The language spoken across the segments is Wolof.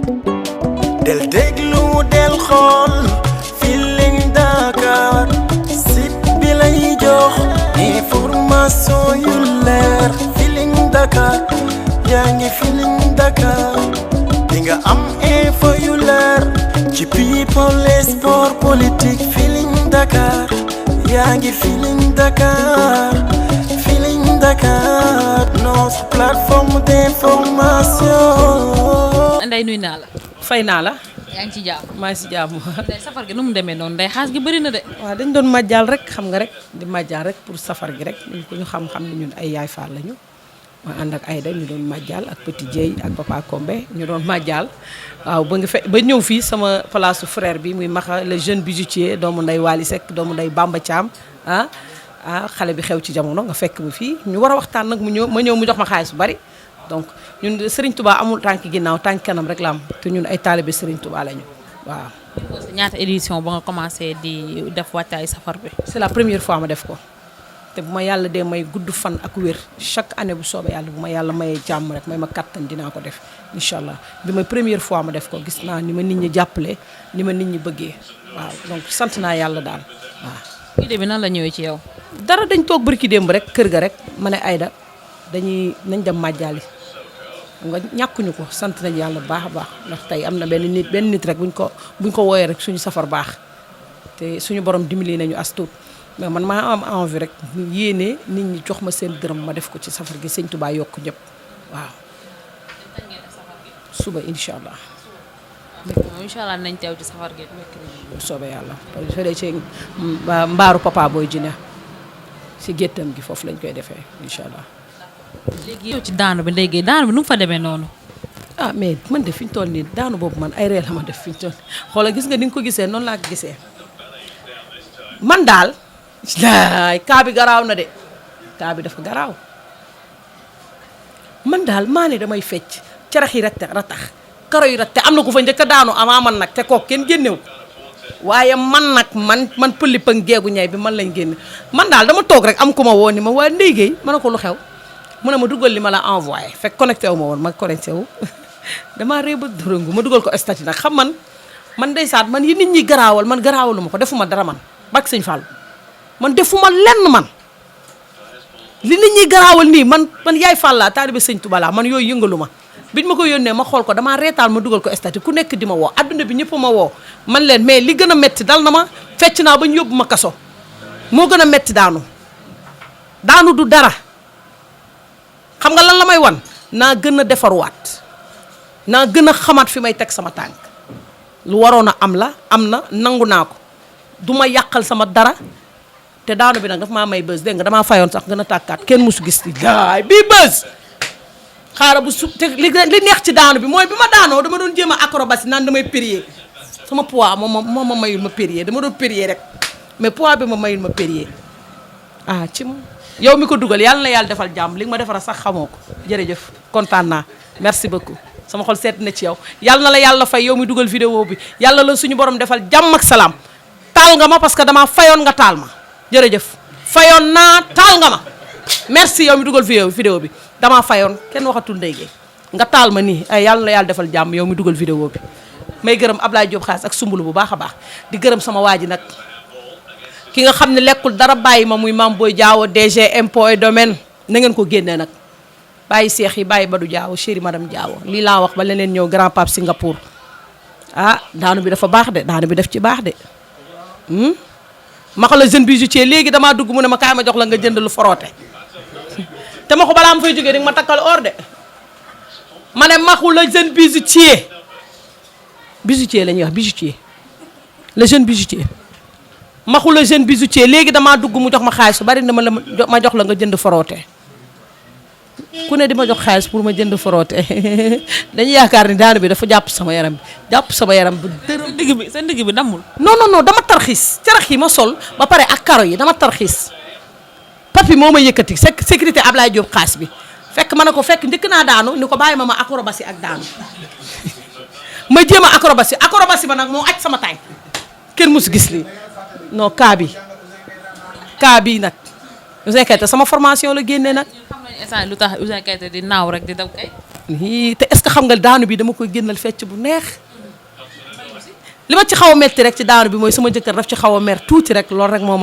del déglu del xool Feeling Dakar site bi lay jox information yu leer Feeling Dakar yaa ngi Feeling Dakar di nga am info yu leer ci people et sport politique Feeling Dakar yaa ngi Feeling Dakar Feeling Dakar notre plateforme d'information. Ndeye nuyu naa la. fay naa la. yaa ngi ci jàmm. maa ngi si jàmm. Ndeye safar gi nu mu demee noonu Ndeye xaas gi bëri na de. waaw dañ doon màjjaal rek xam nga rek di màjjaal rek pour safar gi rek ñu ko ñu xam-xam ne ñun ay yaay faal lañu. ma ànd ak Aïda ñu doon màjjaal ak Petit Dieye ak Papa Kombe ñu doon màjjaal waaw ba nga ba ñëw fii sama place frère bi muy maxa le jeune bijoutier doomu nday Waly Seck doomu nday Bamba Thiam xale bi xew ci jamono nga fekk mu fii ñu war a waxtaan nag ma ñëw mu jox ma xaalis bu bari donc ñun Serigne Touba amul tànk ginnaaw tànk kanam rek la am te ñun ay taalibe Serigne Touba lañu waaw. ñaata édition ba nga commencé di def wàccaay safar bi. c'est la première fois ma def ko. te bu ma yàlla dee may gudd fan ak wér chaque année bu soobee yàlla bu ma yàlla mayee jàmm rek may ma kattan dinaa ko def incha allah bi ma première fois ma def ko gis naa ni ma nit ñi jàppale ni ma nit ñi bëggee waaw donc sant naa yàlla daal waaw. idée bi nan la ñëwee ci yow. dara dañ toog barki démb rek kër ga rek ma ne Aïda nañ dem màjjaali nga ñàkkuñu ko sant nañ yàlla bu baax a baax ndax tey am na benn nit rek buñ ko wooyee rek suñu safar baax te suñu borom dimbali nañu as tuut mais man maa am envie rek yéene nit ñi jox ma seen dërëm ma def ko ci safar gi sëñ Touba yokk ñëpp waaw. suba incha allah. incha allah nañ teew ci safar gi. bu soobee yàlla parce que ci mbaaru papa booy jine si géttam gi foofu lañ koy defee incha allah. léegi yow ci daanu bi Ndéye Guèye daanu bi nu mu fa demee noonu. ah mais man de fi ñu toll nii daanu boobu man ay ree la ma def fi ñu toll xoolal gis nga ni nga ko gisee noonu laa ko gisee man daal. kaa bi garaaw na de kaa bi dafa garaaw man daal maa ne damay fecc carax yi ratax karo yi te am na ku fa njëkk a daanu amaa man nag te kook kenn génnew waaye man nag man pëli pëng geegu ñay bi man lañ génne man daal dama toog rek am ku ma woo ni ma waa Ndéye Guèye ma ne ko lu xew mu ne ma dugal li ma la envoyé fekk connecté wu ma woon ma connecté wu damaa réew ba durangu ma dugal ko statut nag xam man ndeysaan man yi nit ñi garaawal man garaawalu ma ko defuma dara man bak sëñ Fall man defuma lenn man li nit ñi garaawal nii man yaay Fall laa taalibe sëñ Touba laa man yooyu yëngalu ma biñ ma ko yónnee ma xool ko damaa reetaal ma dugal ko statut ku nekk di ma woo adduna bi ñëpp ma woo man leen mais li gën a metti dal na ma fecc naa ba ñu yóbbu ma kaso moo gën a metti daanu du dara xam nga lan la may wan naa gën a defarwaat naa gën a xamaat fi may teg sama tànk lu waroon a am la am na nangu naa ko du ma yàqal sama dara te daanu bi nag dafa maa may bës dégg nga damaa fayoon sax gën a tàkkaat kenn musu gis di daay bii bës xaaral bu su te li neex ci daanu bi mooy bi ma daanoo dama doon jéem a acrobatie naan damay périer sama poids moo ma mayul ma périer dama doon périer rek mais poids bi ma mayul ma périer ci ma yow mi ko dugal yàlla na yàlla defal jàmm li nga ma defara sax xamoo ko jërëjëf kontaan naa merci beaucoup sama xol seet na ci yow yàlla na la yàlla fay yow mi dugal vidéo bi yàlla la suñu borom defal jàmm ak salaam taal nga ma parce que damaa fayoon nga taal ma jërëjëf fayoon naa taal nga ma merci yow mi dugal vidéo bi damaa fayoon kenn waxatul Ndéye Guèye nga taal ma nii ay yàlla na yàlla defal jàmm yow mi dugal vidéo bi may gërëm Ablaye Diop xaas ak sumbulu bu baax a baax di gërëm sama waa ji nag ki nga xam ne lekkul dara bàyyi ma muy Mame Boye Diawo DG impôt et domaine na ngeen ko génnee nag bàyyi seex yi bàyyi Badou Diawo chéri madame Diawo lii laa wax ba leneen ñëw grand pape Singapour daanu bi dafa baax de daanu bi def ci baax de ma xam la jeune bijoutier léegi damaa dugg mu ne ma kaay ma jox la nga jënd lu foroote te ma ko balaa ma fay jógee di ma takkal or de ma ne maxu la jeune bijoutier la ñuy wax bijoutier le jeune bijoutier maxu la jeune bijoutier léegi damaa dugg mu jox ma xaalis su bari na ma jox la nga jënd foroote ku ne di ma jox xaalis pour ma jënd foroote dañuy yaakaar ni daanu bi dafa jàpp sama yaram bi dërëm sa ndigg bi dammul. non dama tarxiis carax yi ma sol ba pare ak karo yi dama tarxiis papi moo ma yëkkati sécurité Ablaye Diop xaas bi fekk ma ne ko fekk njëkk naa daanu ni ko bàyyi ma acrobatie ak daanu ma jéem a acrobatie ba nag moo aj sama tànk kenn musu gis lii non kaa bi nag Ouzin Keita sama formation la génnee nag. xam nañu instant lu tax Ouzin Keita di naaw rek di daw kay. te est-ce que xam nga daanu bi dama koy génnal fecc bu neex li ma ci xaw a metti rek ci daanu bi mooy sama jëkkër daf ci xaw a mer tuuti rek loolu rek moo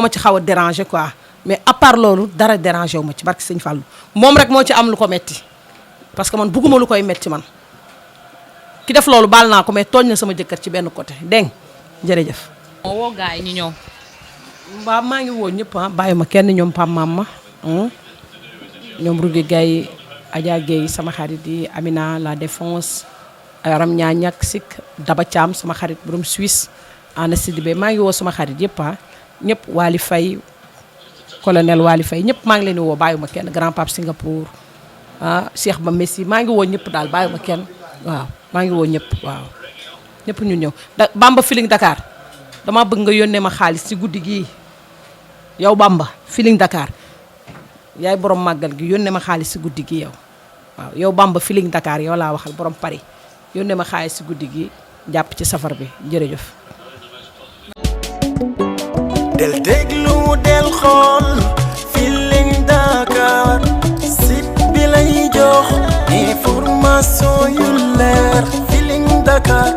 ma ci xaw a déranger quoi mais à part loolu dara déranger wu ma ci barki sëñ Fallou moom rek moo ci am lu ko metti parce que man bugguma lu koy metti man ki def loolu baal naa ko mais tooñ na sama jëkkër ci benn côté dégg jërëjëf. moo woo gars yi ñu ñëw. waaw maa ngi woo ñëpp bàyyi ma kenn ñoom Pam Mama ñoom Ndéye Guèye Adja Guèye sama xarit yi Amina la défense Aram ñak sik Daba Thiam sama xarit borom Suisse Ana Sidibé maa ngi woo sama xarit yëpp ñëpp Wali Faye colonel Wali Faye ñëpp maa ngi leen di woo bàyyi ma kenn grand pape Singapour Cheikh Ba Messi maa ngi woo ñëpp daal bàyyi ma kenn waaw maa ngi woo ñëpp waaw ñëpp ñu ñëw Bamba Feeling Dakar dama bëgg nga yónnee ma xaalis ci guddi gii yow Bamba Feeling Dakar yaay borom màggal gi yónnee ma xaalis ci guddi gi yow waaw yow Bamba Feeling Dakar yow laa waxal borom Paris yónnee ma xaalis ci guddi gi jàpp ci safar bi jërëjëf. del déglu del xool Feeling Dakar site bi lay jox information yu leer Feeling Dakar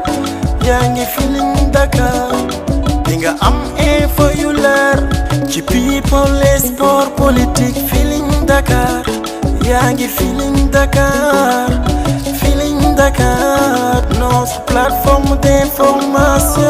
yaa ngi Feeling Dakar di nga am info yu leer ci people et sport politique Feeling Dakar yaa ngi Feeling Dakar Feeling Dakar notre plateforme d'information